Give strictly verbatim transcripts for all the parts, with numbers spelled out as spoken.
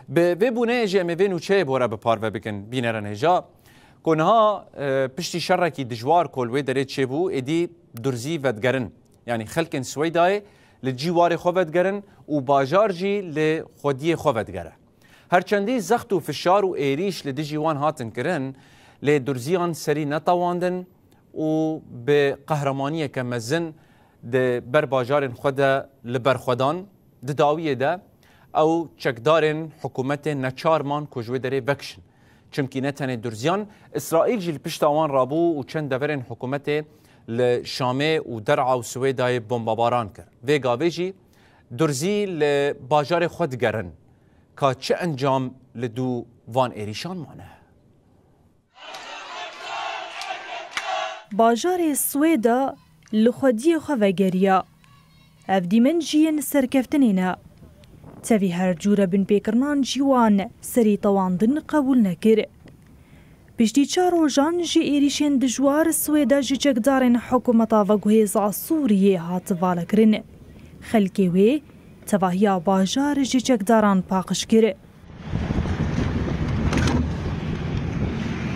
Bi vê bûneyê jî em ê vê nûçeyê bi we re bi parve bikin, bînerên hêja, ku niha, e, piştî şerekî dijwar ku li wê derê çêbû, êdî durzî vedigerin. Yanî xelkên Swêdayê li cî warê xwe vedigerin û bajar jî li xwediyê xwe vedigere. Herçendî zext û fişar û êrîş li dijî wan hatin kirin, lê durziyan serî netewandin û bi qehremaniyeke mezin di ber bajarên xwe de li ber xwe dan. Di dawiyê de ew çekdarên hikûmetê neçar man ku ji wê derê vekişin. Çimkî ne tenê durziyan, Îsraîl jî li pişta wan rabû û çend deverên hikûmetê li Şamê û Der'a û Swêdayê bombebaran kir. Vê gavê jî durzî li bajarê xwe digerin. Ka çi encam li dû van êrîşan mane? Bajarê Swêda li xwediyê xwe vegeriya. Ev dîmen jiyên serkeftinê ne. Tevî her cûre binpêkirinan jî wan serî tewandin qebûl nekir. Piştî çar rojan ji êrîşên dijwar, Swêda ji çekdarên hikûmeta veguhêza Sûriyê hat valekirin. Xelkê wê tevahiya bajar ji çekdaran paqij kir.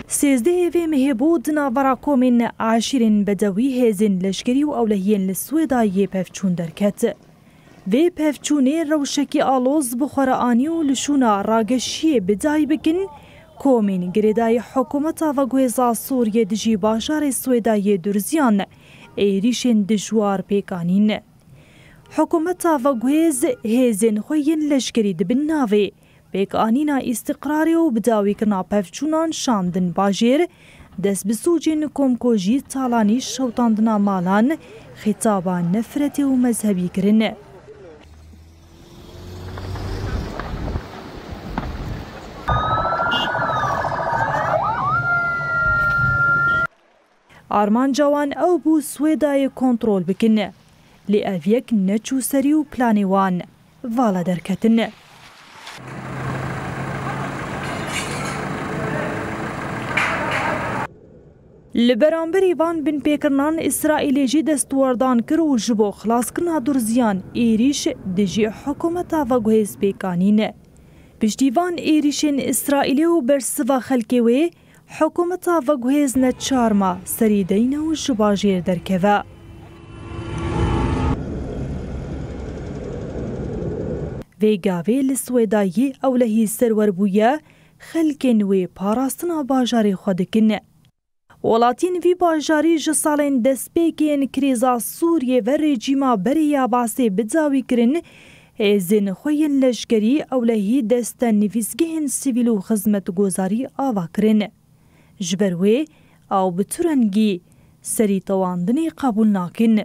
Sêzdehê vê mehê bû di navbera komên eşîrên bedewî, hêzên leşkerî û ewlehiyên li Swêdayê pevçûn derket. Vê pevçûnê rewşekî aloz bi xwe re anî û li şûna rageşiyê bi dayî bikin, komên girêdayî hikûmeta veguhêza Sûriyê dijî bajarê Swêdayê durziyan êrîşên dijwar pêk anîn. Hikûmeta veguhêz hêzên xwe yên leşkerî di bin navê pêkanîna îstiqrarê û bidawîkirina pevçûnan şandin bajêr, dest bi sûcên komkujî, talanî, şewitandina malan, xîtaba nefretê û mezhebî kirin. Armanca wan ew bû Swêdayê kontrol bikin. Lê ev yek neçû serî û planê wan vala derketin. Li beramberî van binpêkirinan Îsraîlê jî destwerdan kir û ji bo xilaskirina durziyan êrîş dijî hikûmeta veguhêz pêk anîn. Piştî van êrîşên Îsraîlê û bersiva xelkê wê, hikûmeta veguhêz neçar ma serî deyne û ji bajêr derkeve. Vê gavê li Swêdayê ewlehî serwer bûye, xelkên wê parastina bajarê xwe dikin. Welatiyên vî bajarî ji salên destpêkê yên krîza Sûriyê ve rejîma berê ya Basê bi dawî kirin, hêzên xwe yên leşkerî ewlehî deste nivîsgehên sivîl û xizmetgozarî ava kirin. Ji ber wê ew bi tu rengî serî tewandinê qebûl nakin.